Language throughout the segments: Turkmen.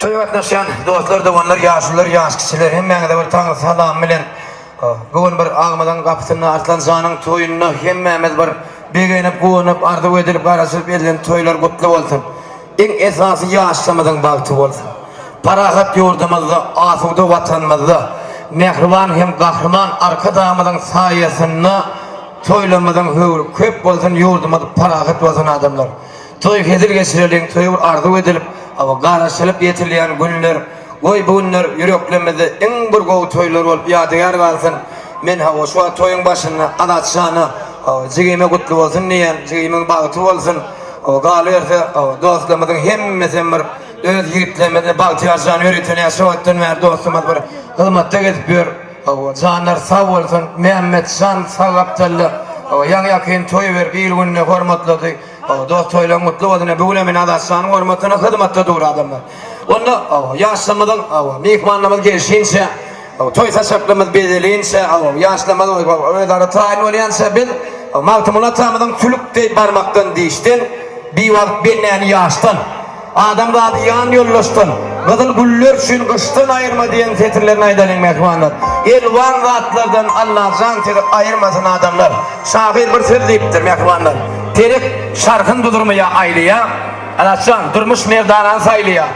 Toýa gatnaşýan dostlar, doganlar, ýaşulular, ýaş kiçiler hemmäňize bir taňry salamy bilen bu gün bir agymyzyň gapysynda Arslan janyň toýunda hemmämiz bir begenip, guwanyp, arzuw edilip, garaşylyp edilen toýlar gutly bolsun. Iň esasy ýaşlarymyzyň bagty bolsun. Parahat ýurdumyzda, asuda Watanymyzda mähriban hem Gahryman Arkadagymyzyň saýasynda toýlarymyzyň höwri köp bolsun, ýurdumyz parahat bolsun adamlar. Toý hezil geçireliň, toý bir arzuw edilip, garaşylyp ýetilýän günler, goý bu günler ýüreklerimizde iň bir gowy toýlar bolup ýadygär galsyn. Men hawa şu wagt toýuň başynda Azat jana, jigime gutly bolsun diýýän, jigimiň bagty bolsun. Galyberse, dostlarymyzyň hemmesem bir öz ýigitlerimiz Bagtyýar jan ýörite näçe wagtdan bäri dostumyz bir hyzmatda gezip ýör. Hawa, janlar sag bolsun, Mämmet jan sag gapdalda, hawa, ýaňy-ýakyn toý berip, il-gününi hormatlady. Hawa, dost toýlaryň gutly bolsun. Bu günem ine Azatjanyň hormatyna hyzmatda dur adamlar. Onda, hawa, ýaşlarymyzyň, hawa, myhmanlarymyz gelşinçä, hawa, toý saçaklarymyz bezelinçä, hawa, ýaşlarymyz özara taýyn bolýança biz Magtymguly atamyzyň Sülük deý barmakdan dişden, biwagt bendäni ýaşdan, Adamzady ýan ýoldaşdan, gyzyl güller üçin gyşdan aýyrma diýen setirlerini aýdalyň mähribanlar. Elwan zatlardan Allajan sizi aýyrmasyn adamlar. Şahyr bir söz diýipdir mähribanlar. Pelek çarhyn duzurmaýa aýlaýa, Allajan durmuş merdanany saýlaýa.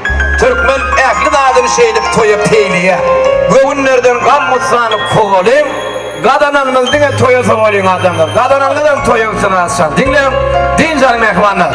Türkmen ähli zadyny şeýdip toýa peýleýä. Göwünlerden gam-gussany kowalyň. Gazananymyzy diňe toýa sowalyň adamlar. Gazananyňyzam toýa gitsin Azatjan. Diňläň, dynç alyň mähribanlar.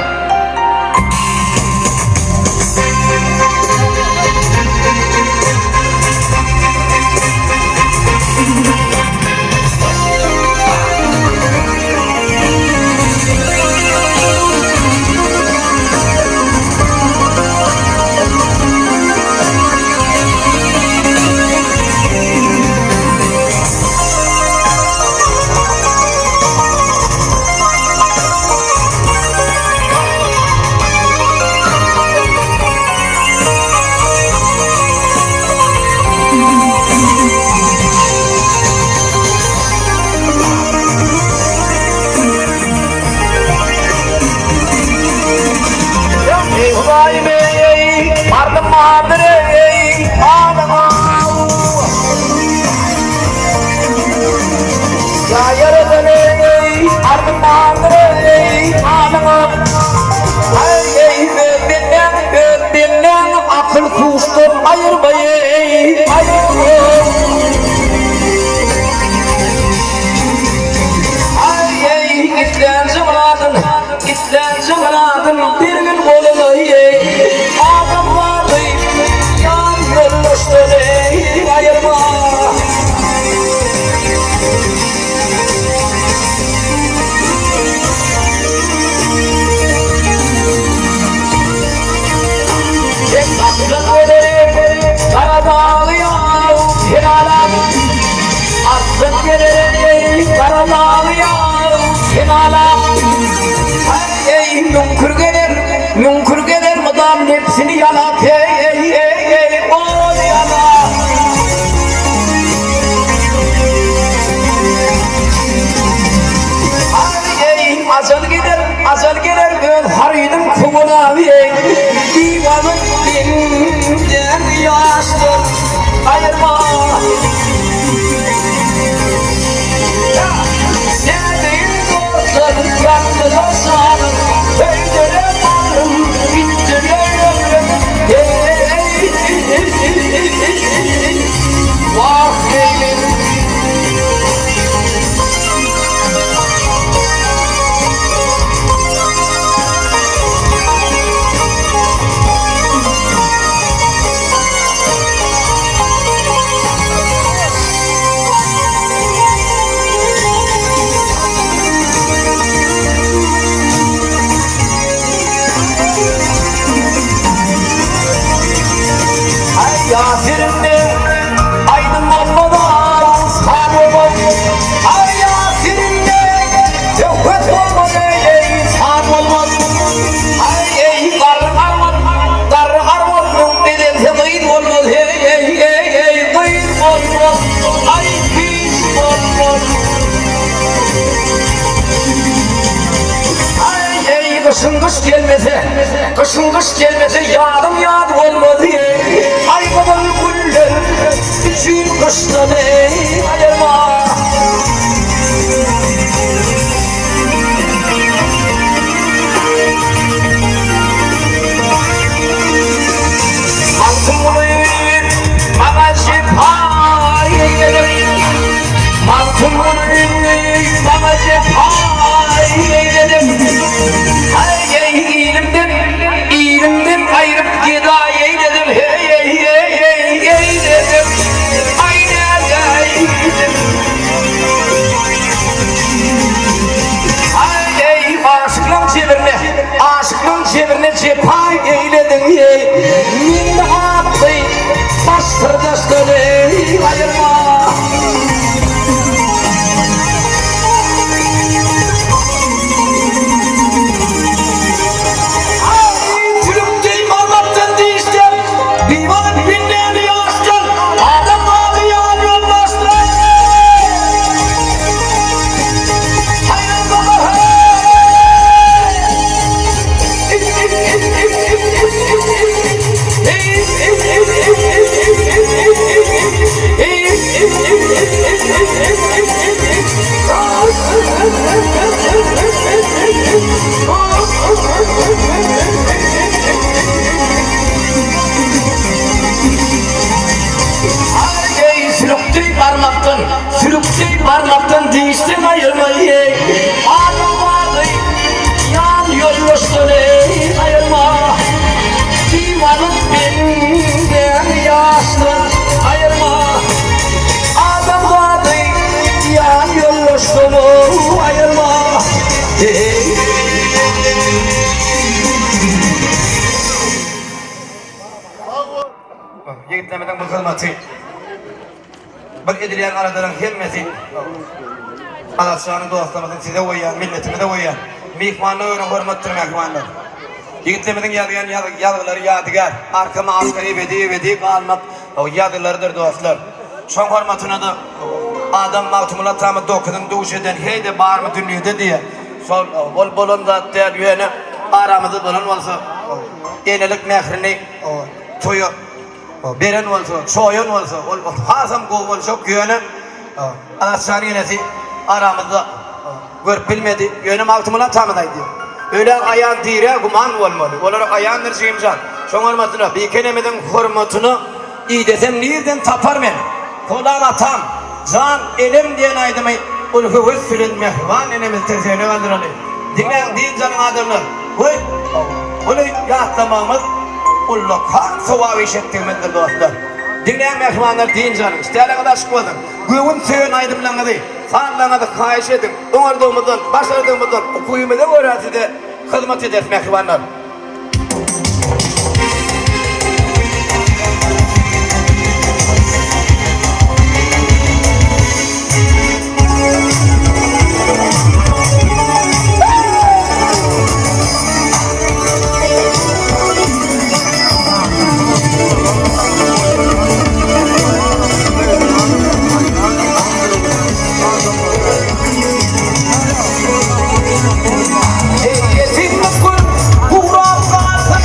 Eý Hudaýym eý, ardym bardyr eý, alyň Ýa Ýaradan eý, ardym bardyr eý, alyň Aý eý, öz bendäňi, öz bendäňi akyl huşdan aýyrma eý, aýyrma. Aý eý, islänje myradyn, islänje myradyn bergin goluna eý, adamzady ýan ýoldaşdan eý, aýyrma. Sen aslan gelerek, gara dagy ýaw, penalap. Aslan gelerek, gara dagy ýaw, penalap. Eý, müňkür geler, müňkür geler mydam nebsini ýalap, eý, eý, eý, ol ýalap. Eý, ajal geler, ajal geler öz harydyň kowalap, eý, diwanyň bendäni ýaşdan aýyrma. Nädeýin dostlar, ýakdylar janym, köýdüler bagrym, gitdiler ömrüm, eý, wah, neýledim. Aý ýaserimde aýdym bolmaz saz bolmaz Aý ýaserimde söhbet bolmaz eý saz bolmaz Aý eý garry arman garry arman müň bezelse gyz bolmaz eý eý eý eý gyz bolmaz Aý gyz bolmaz Aý eý gyşyň gyş gelmese gyşyň gyş gelmese ýazyň ýaz bolmaz eý. ýoldaşdan eý aýyrma. Magtymguly maňa jepa eýlediň Magtymguly maňa jepa eýlediň Haý-eý ilimden, ilimden aýryp gedaý eýlediň Heý-eý-eý eýlediň Aý nädäýdim Aý-eý aşyklaň jebrine, aşyklaň jebrine jepa eýlediň eý, Meňli atly baş syrdaşdan eý aýyrma. Aý çürük deý barmakdan dişden, Diwan bendäni ýaşdan, Adam ady ýan ýoldaşdan eý. Haýran baba heý. Eý, sülükdi barmakdan, sülükdi barmakdan dişden aýyrma, eý, adam ady ýan ýoldaşdan, eý, aýyrma. Diwanyň benden ýaşdan aýyrma. Adam zady ýan ýoldaşdan, ow, aýyrma. Eý. Ýigitlerimiziň bu hyzmaty bir edilýän aladalaryň hemmesi Alasjanyň dostlarymyzyň size goýýan, milletimize goýýan myhmana göre hormatdyr mähribanlar. Ýigitlerimiziň ýazýan ýazgylary ýadygär, arkama arka ebedi ebedi galmak ýazgylarydyr dostlar. Şoň hormatyna-da adam Magtymguly atamyz dokuzyny duş eden heý-de barmy dünýede diýýär. Şol ol bolan zat däl ýöne aramyzda bolan bolsa enelik mährini toýa beren bolsa, çoýan bolsa, ol hasam gowy boljak, ýöne Alasjanyň enesi aramyzda görüp bilmedi. Ýöne Magtymguly atamyz aýdýar. Ölä aýan dirä güman bolmaly. Olar aýandyr jigimjan. Şoň hormatyna, Bike enemiziň hormatyna idesem nirden tapar men. Polat atam, jan enem diýen aýdymy uly höwes bilen mähriban enemizi tirsegine galdyraly. Diňläň dynç alyň adamlar. Goý, muny ýatlamagymyz ullakan sogap iş etdigimizdir dostlar. Diňläň mähribanlar dynç alyň. Işdäliňiz açyk bolsun. Göwün söýen aýdymlaryňyzy, sazlaryňyzy haýyş ediň. Oňardygymyzdan, başardygymyzdan, ukybymyza görä size hyzmat ederis mähribanlar. Eýesin gül gurap galsyn.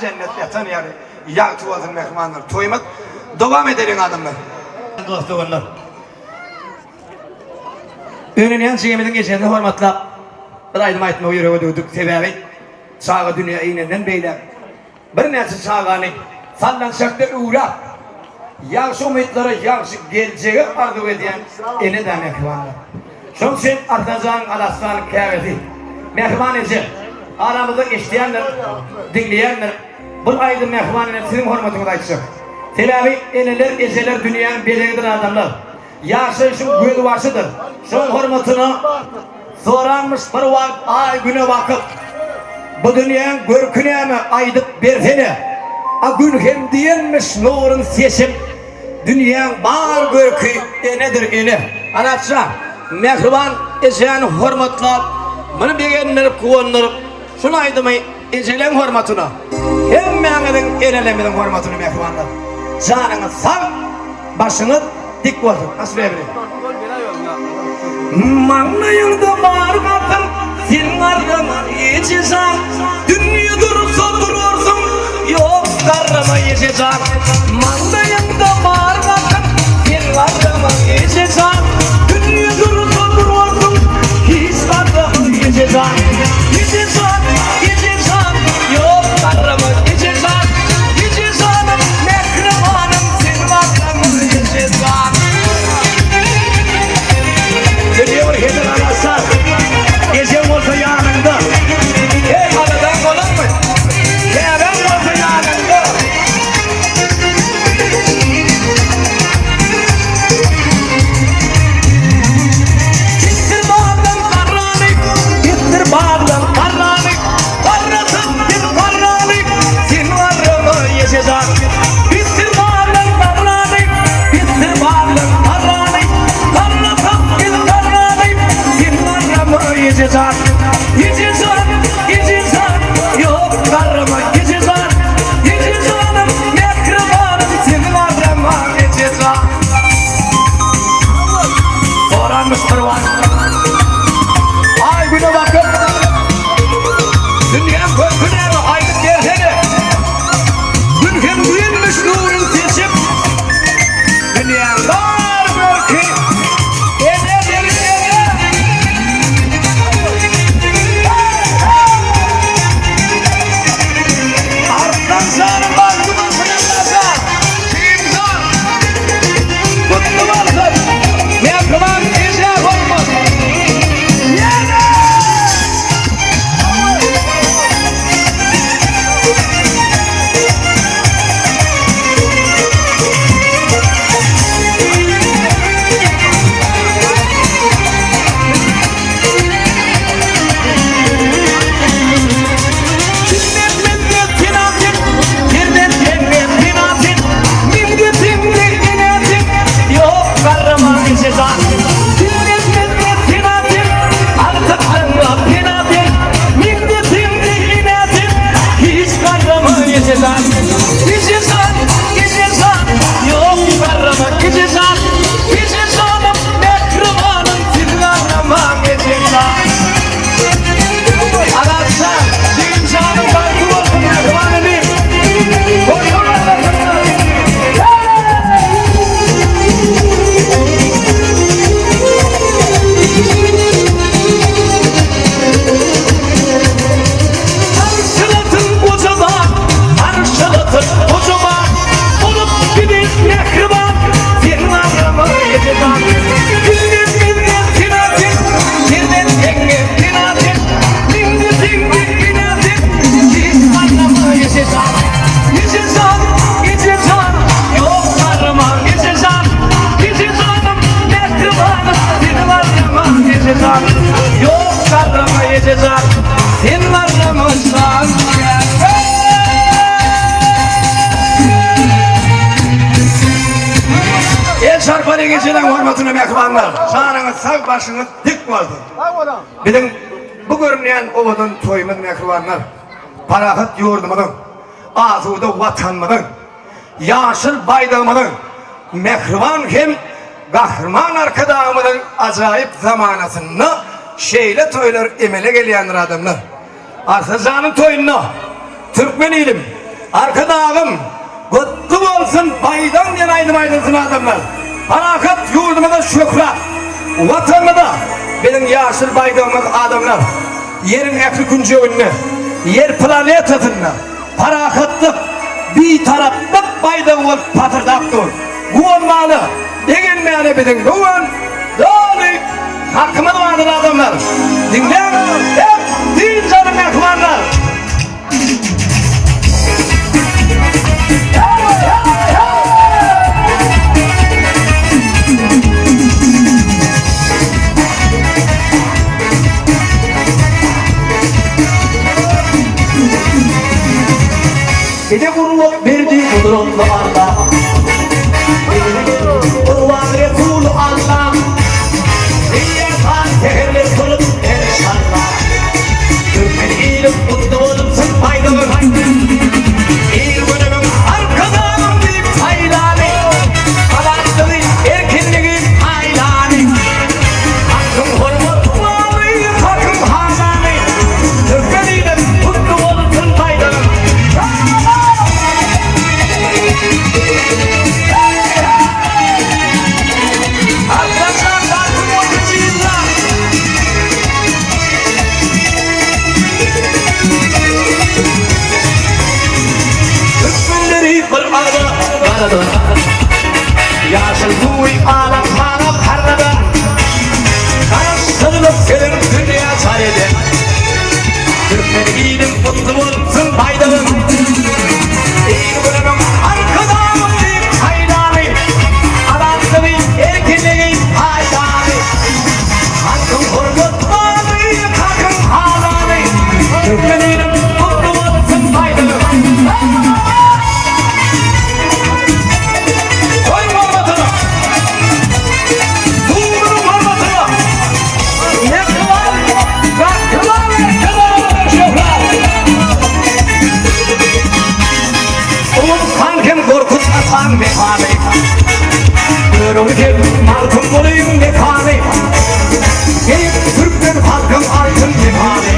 Jennet ýatan ýeri ýagty bolsun mähribanlar. Toýumyz dowam edeliň adamlar. Dost doganlar. Öýlenýän jigimiziň ejesini hormatlap bir aýdym aýtmagy ýürege düwdük. Sebäbi çaga dünýä inenden beýläk birnäçe çagany sallançakda üwräp, ýagşy umytlara, ýagşy geljege arzuw edýän ene-de mähribanlar. Şonuň üçin Arslanjanyň Al-Arslanyň käbesi, mähriban eje, aramyzda eşidýändir, diňleýändir. Bu aýdym mähriban ene siziň hormatyňyza aýtjak. Sebäbi eneler, ejeler dünýäniň bezegidir adamlar. Ýaşaýşyň gözbaşydyr. Şoň hormatyna soranmyş bir wagt aý güne bakyp, Bu dünýäň görki näme, aýdyp bersene. A gün hem diýenmiş nurun seçip, Dünýäň bar görki enedir ene. Anatjan, mähriban ejäni hormatlap, muny begendirip, guwandyryp, şul aýdymy ejeleň hormatyna, hemmäňiziň enelerimiziň hormatyna mähribanlar. Janyňyz sag, başyňyz dik bolsun. Aşyrebri. Maňlaýyňda bar gatyr, sen garrama eje jan. Dünýe dursa durarsyň, ýok garrama eje jan. Maňlaýyňda bar gatyr, sen garrama eje jan. Dünýe dursa durarsyň, hiç garrama eje jan. Eje jan, eje jan, ýok garrama eje jan. Eje janym, mähribanym, sen garrama eje jan. Dünýe bir hezil arassa, ejeň bolsa ýanyňda. Heý, aladaň bolarmy? Käbäň bolsa ýanyňda. Gitdir bagdan garrany, gitdir bagdan garrany, Garrasyn sen garrany, sen garrama ejejan. Gitdir bagdan garrany, gitdir bagdan garrany, Garrasyn sen garrany, sen garrama ejejan. Ejejan, ejejan, ýok garrama ejejan. Ejejanym, mähribanym, sen garrama ejejan. Soranmyş bir wagt. Aý güne bakyp, Dünýäň görki näme, aýdyp bersene. Gün hem güýenmiş nurun seçip, Dünýäň bar görki enedir ene. Arslan janyň bagty bolsun Allajan. Kimjan gutly bolsun. Mähriban eje hormat. Ýene! Arassa, jigim janyň bagty bolsun mähriban inim. Goýun arasynda. Arşylatyn gojaman, arşylatyn gojaman, Bolup giden mähriban, sen arama ejejan. Günden günden senatin, Senden teňňe penatin, Mindi siňdi inatin, Hiç arama ejejan. Ejejan, ejejan, Ýok arama ejejan. Ejejanym, mähribanym, Sen arama ejejan. Ýok arama ejejan, Sen arama jan. El çarpaly geceleň hormatyna mähribanlar. Janyňyz sag, başyňyz dik bolsun. Biziň bu görünýän owadan toýumyz mähribanlar, parahat ýurdumyzyň, asuda Watanymyzyň, ýaşyl baýdagymyzyň, mähriban hem Gahryman Arkadagymyzyň ajaýyp zamanasynda şeýle toýlar emele gelýändir adamlar. Arslanjanyň toýunda türkmen ilim. Arkadagym, gutly bolsun baýdaň diýen aýdym aýdylsyn adamlar. Parahat ýurdumyza şöhrat, Watanymyza biziň ýaşyl baýdagymyz adamlar. Ýeriň ähli künjeginde, Ýer planetasynda parahatlyk, bitaraplyk baýdagy bolup patyrdap dur. Guwanmaly, begenmäli biziň bu gün doly hakymyz bardyr adamlar. Diňläň hem dynç alyň mähribanlar. Bize gurbat berdi gudratly Alla. Gurban Resul Alla. Diýýän seherler turup enşalla. Türkmen ilim gutly bolsun baýdagym. Il-günümiň Arkadagym diýip saýlany. Azatlygy, erkinligi paýlany. Halkyň hormatly, halkyň halany. Türkmen ilim gutly bolsun baýdagym. Arkadaşlar Darkın 30. yılda. Türkmenleri bir ada garadan. Ýaşyl suwy alam hana parladan. Garaşsyzlyk sözün dünýä jar eden. Türkmen ilim gutly bolsun baýdagym. Il-günümiň Arkadagym diýip saýlany. Azatlygy, erkinligi paýlany. Halkyň hormatlany, halkyň halany. Türkmen ilim gutly bolsun baýdagym. Toýuň hormatyna! Tugunyň hormatyna! Ýakylan, gakylan erkanalygyna şöhrat! Oguz han hem Gorkut ataň mekany. Görogly hem Magtymgulyň mekany. Beýik türkmen halkyň altyn mekany.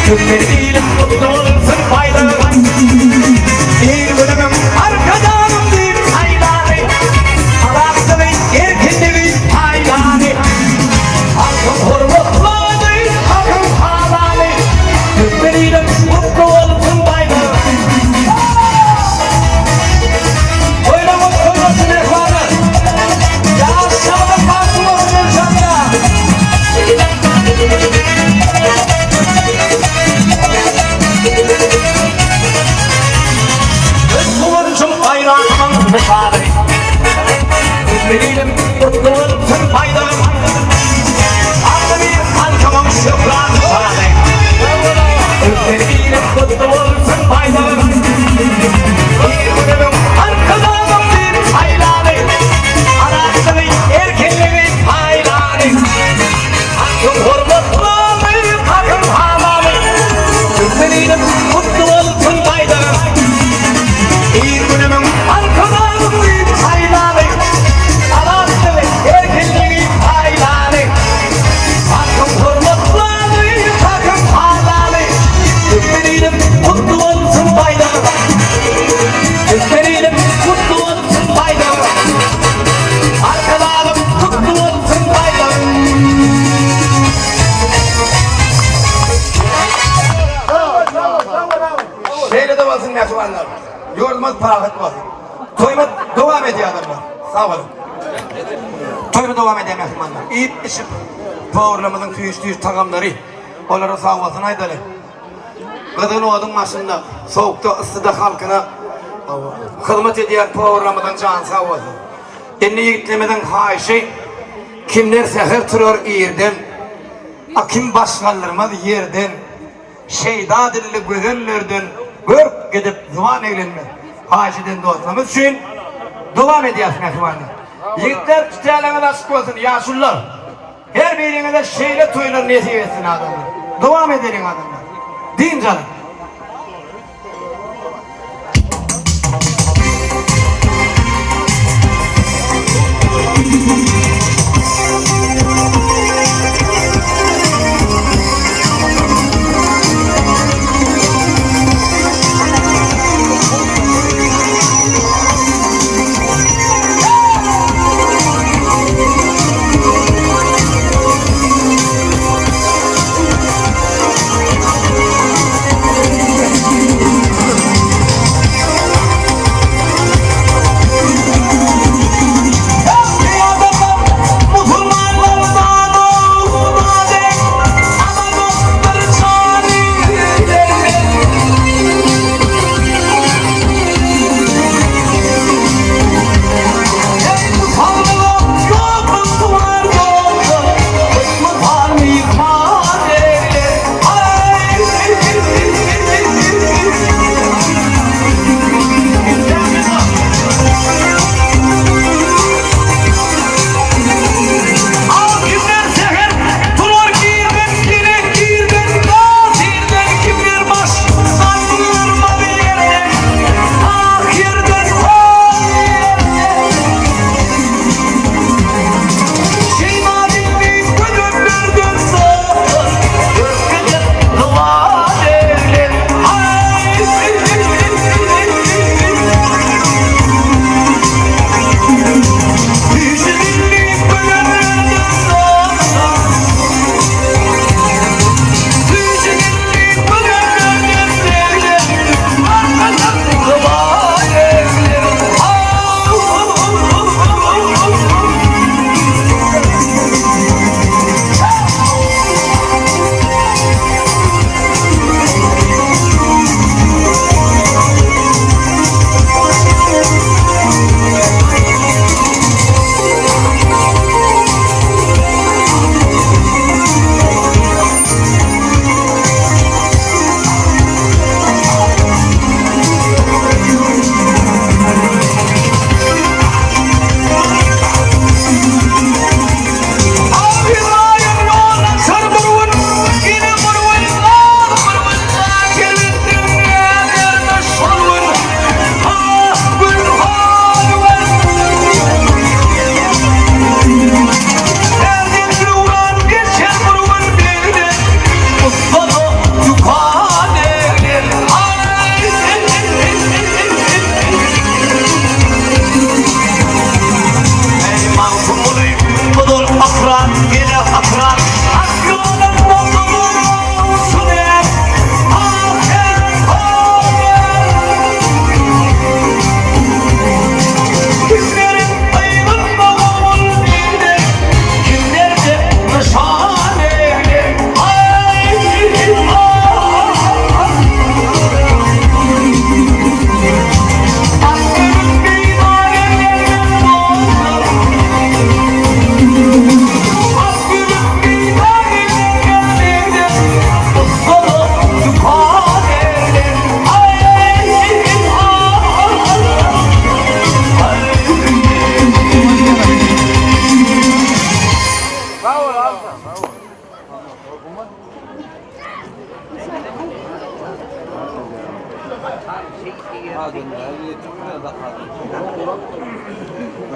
Türkmen ilim gutly bolsun baýdagym. Il-günümiň Arkadagym diýip saýlany. Azatlygy, erkinligi paýlany. Halkyň hormatlany, halkyň halany. Türkmen ilim gutly bolsun baýdagym. Toýlaryňyz toý bolsun mähribanlar. Ýaş çagalar bagtly bolsun enşalla. Öz guwanjym gaýratymyň nyşany. Meninim gutly bolsun baýdagym. Agzybir halkymyň şöhrat şany. Meninim gutly bolsun baýdagym. Il-günümiň Arkadagym diýip saýlany. Azatlygy, erkinligi paýlany. Hakyň hormatlany, hakyň halany. Türkmen ilim gutly bolsun baýdagym. Il-günümiň Arkadagym diýip saýlany. Azatlygy, erkinligi paýlany. Hakyň hormatlany, hakyň halany. Türkmen ilim gutly bolsun baýdagym. Türkmen ilim gutly bolsun baýdagym. Arkadagym gutly bolsun baýdagym. Şeýle-de bolsun mähribanlar. Ýurdumyz parahat bolsun. Toýumyz dowam edýär adamlar. Sag boluň. Toýumyz dowam edýär mähribanlar. Iýip içip powurlarymyzyň süýji-süýji tagamlary olara sag bolsun aýdaly. Gyzgyn oduň başynda, sowukda, yssyda halkyna hyzmat edýän powurlarymyzyň jany sag bolsun. Indi ýigitlerimiziň haýyşy kimler säher turar irden, a kim baş galdyrmaz ýerden, şeýda dilli gözellerden görk gidip zyban eglenmez. Haýyş eden dostlarymyz üçin dowam edýäris mähribanlar. Ýigitler tütäleňiz açyk bolsun, ýaşulular. Her biriňize şeýle toýlar nesip etsin adamlar. Dowam edeliň adamlar. Dynç alyň.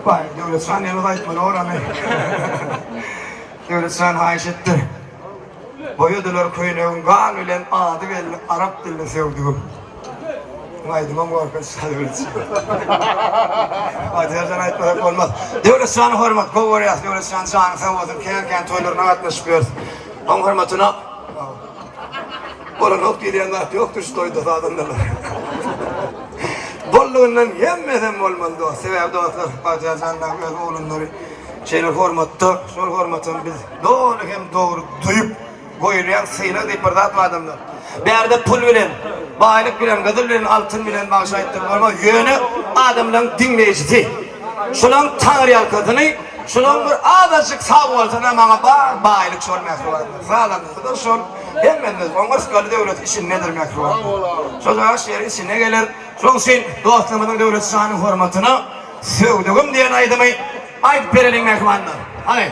Baý, Döwletjan ýaly aýtmaly orany. Döwletjan haýyş etdi. Boýadylar köýnegiň gan bilen ady belli arap dilini söwdügim. Aýdymam gorkunç Döwletjan. Aýdýarjan aýtmasak bolmaz. Döwletjany hormat gowy görýäs Döwletjan janyň sag bolsun kän kän toýlaryna gatnaşyp ýörüs. Oň hormatyna Bolanok diýilýän zat ýokdur şu toýda sazandalar. Bollugyndan hemmesem bolmaly dost. Sebäbi dostlar Bagtyýar jandaky öz oglanlary şeýle hormatda, şol hormatam biz doly hem dogry duýup goýulýan sylag diýip bir zat bar adamlar. Bärde pul bilen, baýlyk bilen, gyzyl bilen, altyn bilen bagşy aýtdyryp bolmaz. Ýöne adamlaryň diňleýjisi, şolaň taňryýalkasyny, şolaň bir azajyk sag bolsana maňa bar baýlyk şol mähribanlar. Sazandasy-da şol, hemmemiz oň yrsgaly döwleti içindedir mähribanlar. Şol ýaş ýeri içine geler. Şoň üçin dostlarymyzyň Döwlet şanyň hormatyna Söwdügim diýen aýdymy aýdyp bereliň mähribanlar. Hany.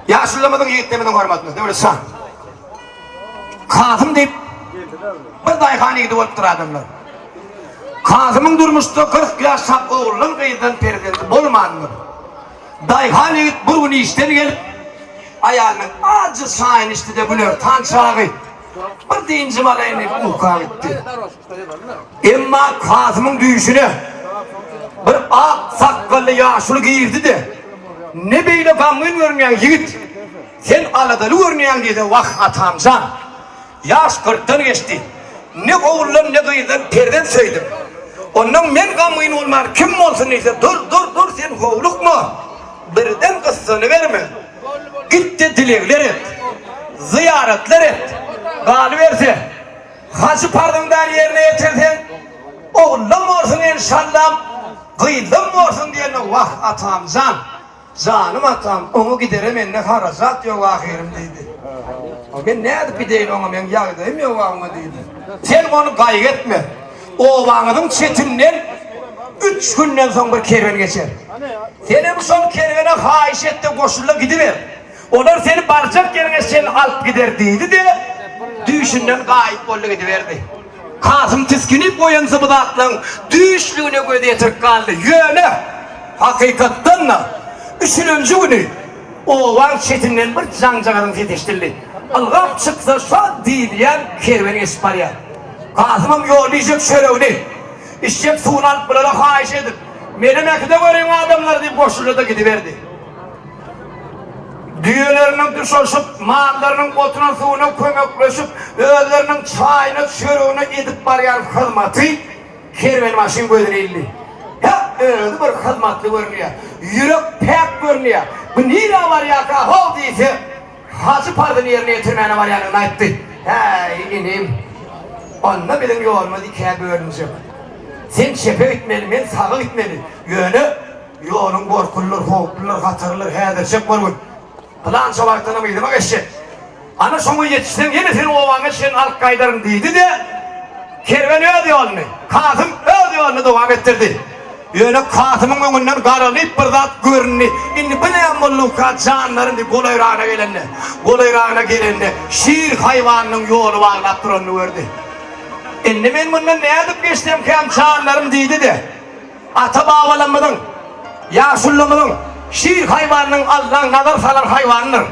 Ýaşulymyzyň ýigitlerimiziň hormatyna Döwlet şa. Kasym diýip bir daýhan ýigidi bolupdyr adamlar. Kasymyň durmuşda 40 ýaşap oguldan gyzdan perzendi bolmandyr. Daýhan ýigit bir gün işden gelip aýalynyň ajy çaýyny içdi-de günortan çagy bir dynjym alaýyn diýip uka gitdi. Emma Kasymyň düýşüne bir ak sakgally ýaşuly girdi-de, Ne beýle gamgyn görünýäň, ýigit? Sen aladaly görünýäň diýdi. Wah, atamjan, ýaş kyrkdan geçdi. Ne oguldan, ne gyzdan perzent söýdüm. Onnoň men gamgyn bolman kim bolsun diýse, dur, dur, dur, sen howlukma. Birden gyssanyberme. Git-de dilegler et. Zyýaratlar et. Galyberse, Hajy parzyň bäri ýerine ýetirseň, ogullam borsuň enşallam, gyzlam borsuň diýende, wah, atamjan, janym atam, oňa gidere mende harajat ýok ahyrym diýdi. Men nädip gideýin oňa, meň ýagdaýym ýok oňa diýdi. Sen ony gaýgy etme. Obaňyzyň çetinden. Üç günden soň bir kerwen geçer. Senem şol kerwene haýyş et-de goşul-da gidiber. Olar seni barjak ýeriňe çenli alyp gider diýdi-de, düýşünden gaýyp boldy gidiberdi. Kasym tisginip oýansa bu zatlaryň düýşlügine gözi ýetirip galdy. Ýöne, hakykatdan-da, üçülenji güni obaň çetinden bir jaňjagazyň sesi eşidildi. Ylgap çyksa şo diýilýän kerwen geçip barýar. Kasymam ýolda iýjek çöregini, içjek suwuny alyp bulara haýyş edip, Menem äkide görüň adamlar diýip goşuldy-da gidiberdi. Düýeleriniň duşaşyp, mallarynyň otuna suwuna kömekleşip, özleriniň çaýyna, çöregine edip barýan hyzmaty kerwenbaşyň gözüne ildi. Hä, özi bir hyzmatly görünýär. Ýürek päk görünýär. Bu nirä barýarka, how diýse, hajy parzyny ýerine ýetirmäne barýanyny aýtdy. Häý, inim, onda biziň ýolumyz ikä bölünjek. Sen çepe gitmeli, men saga gitmeli. Ýöne Ýoluň gorkulydyr, howpludyr, hatarlydyr, häzirjek bir gün. Pylança wagtdanam yzyma geçjek. Ana şoňa ýetişseň ýene seni obaňa çenli alyp gaýdaryn diýdi-de, kerwen öz ýoluny, Kasym öz ýoluny dowam etdirdi. Ýöne Kasymyň öňünden garalyp bir zat göründi. Indi bu näme bolduka janlarym diýip golaýragyna gelende, golaýragyna gelende şir haýwanynyň ýoly baglap duranyny gördi. Indi men mundan nädip geçsemkäm janlarym diýdi-de, Ata-babalarymyzyň, ýaşulymyzyň şir haýwanynyň Allaň nazar salan haýwanydyr.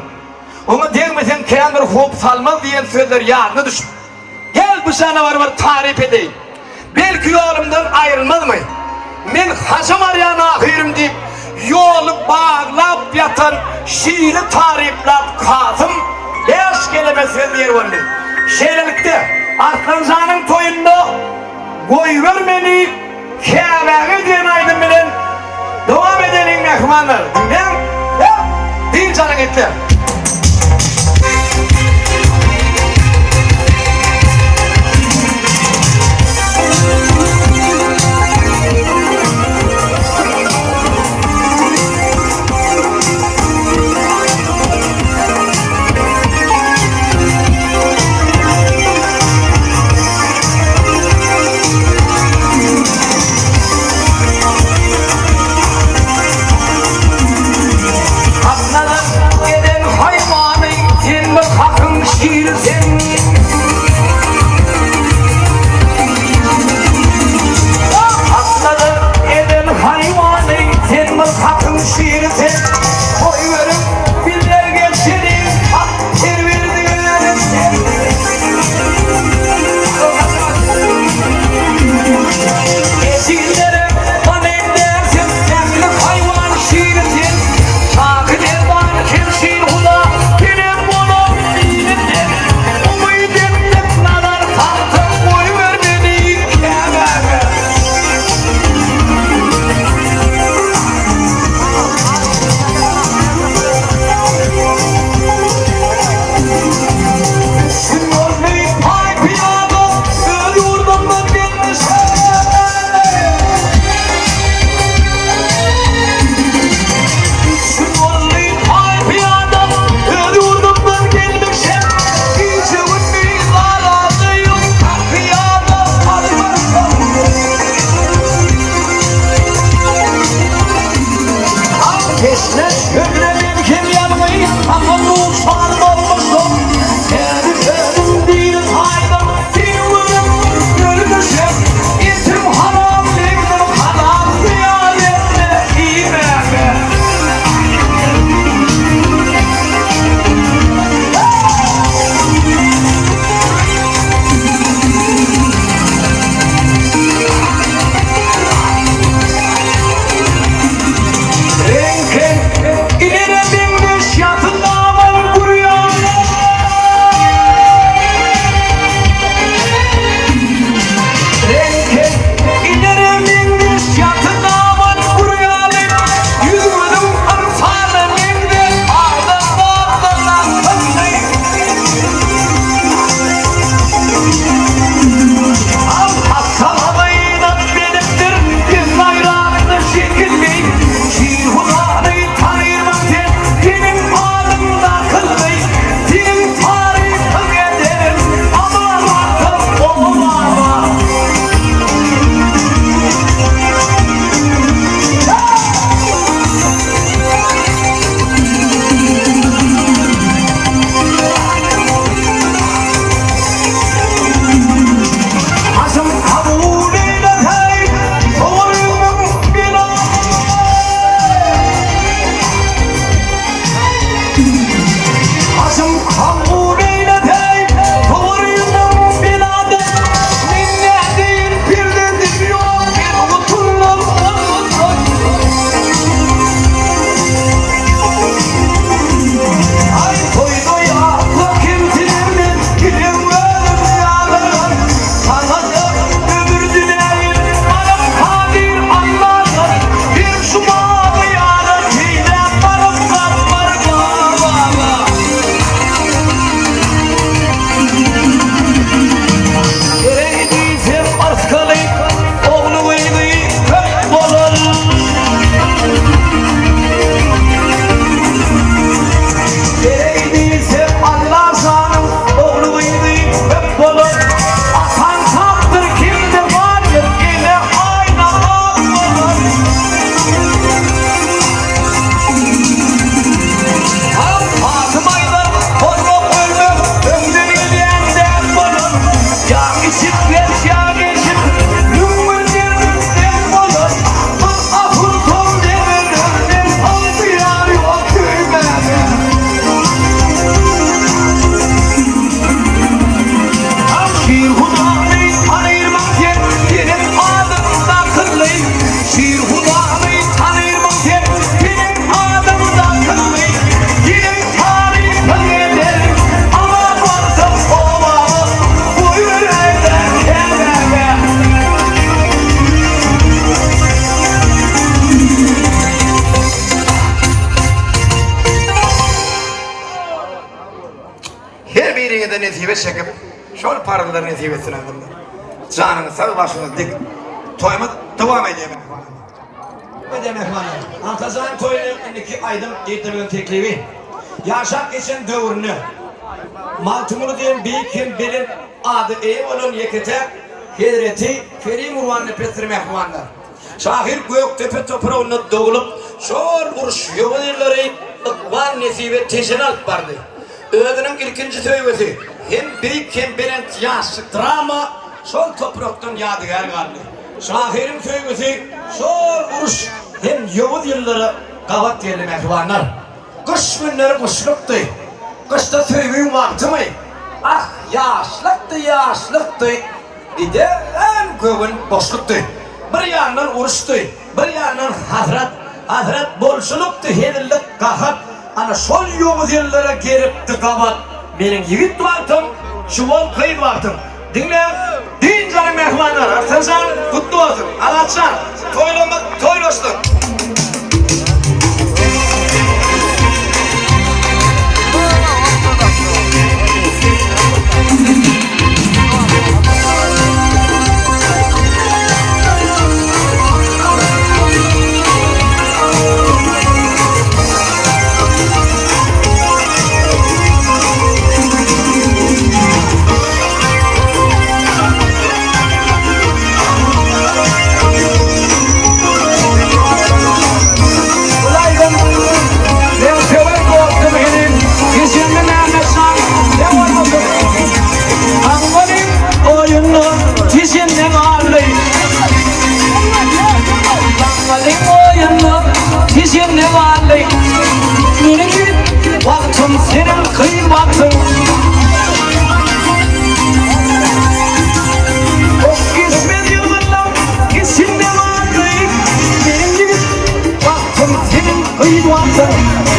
Oňa degmeseň kän bir howp salmaz diýen sözler ýadyna düşüp, Gel bu janawary bir taryp edeýin. Belki ýolumdan aýrylmazmy? Men haja barýan ahyrym diýip, ýoly baglap ýatan şiri taryplap Kasym bäş keleme söz diýer boldy. Şeýlelikde, Arslanjanyň toýunda Goýber meni Käbäge diýen aýdym bilen dowam edeliň mähribanlar. Diňläň, hep dynç alyň itler. Haknadan eden haýwany sen bir hakyň şiri sen. Haknadan eden haýwany sen bir hakyň şiri sen. Goýberiň bizler geçeliň hak perwerdigärim sen. Ejizlere tanym dälsiň, ähli haýwan şiri sen. Şahy merdan şemşir huda, senem bolar dini sen. Umyt etdik nazar salsaň goýber meni Käbäge. Gün boldy paý-pyýada, öz ýurdumdan gelmişem. Gün boldy paý-pyýada, öz ýurdumdan gelmişem. Gije-gündiz galadaýyn, tahýada salmyşam. Teşne çölde men hem ýalňyz, Saňa duşman bolmuşam. Täze özüm diri taýdan, Seni görüp ölmüşem. Etim haram, leňzim halal, Zyýan etme iýmäge. Reňkem ile. Hemmämize nesibe çekip, şol parzlary nesip etsin adamlar. Janyňyz sag, başyňyz dik. Toýumyz dowam edýär mähribanlar. Edýär mähribanlar. Atajan toýunyň indiki aýdym diýdirmegiň teklibi. Ýaşap geçen döwründe Magtymguly diýen beýik hem belent ada eýe bolan ýeke-täk hezreti Kerim Gurbannepesdir mähribanlar. Şahyr Gökdepe topragynda doglup, şol uruş ýowuz ýyllary ykbal nesibe Tejene alyp bardy. Özüniň ilkinji söýgüsi hem beýik hem belent ýaşlyk drama şol toprakdan ýadygär galdy. Şahyryň söýgüsi şol uruş hem ýowuz ýyllara gabat geldi mähribanlar. Gyş günleri guşlukdy. Gyşda söýgiň wagtymy? Ah, ýaşlykdy, ýaşlykdy. Giden göwün boşlukdy. Bir ýandan uruşdy, bir ýandan hasrat, Hasrat bolçulykdy, hezillik, gahat. Ana şol ýowuz ýyllara gelipdi gabat. Meniň ýigit wagtym, çuwal gyz wagtym. Diňläň, dynç alyň mähribanlar! Arslanjan, gutly bolsun! Azatjan, toýlamyz toýlaşsyn! Wagtym seniň kyn wagtyň. Ok geçmez ýylgynlaň içinde galdy. Meniň ýigit wagtym seniň gyz wagtyň.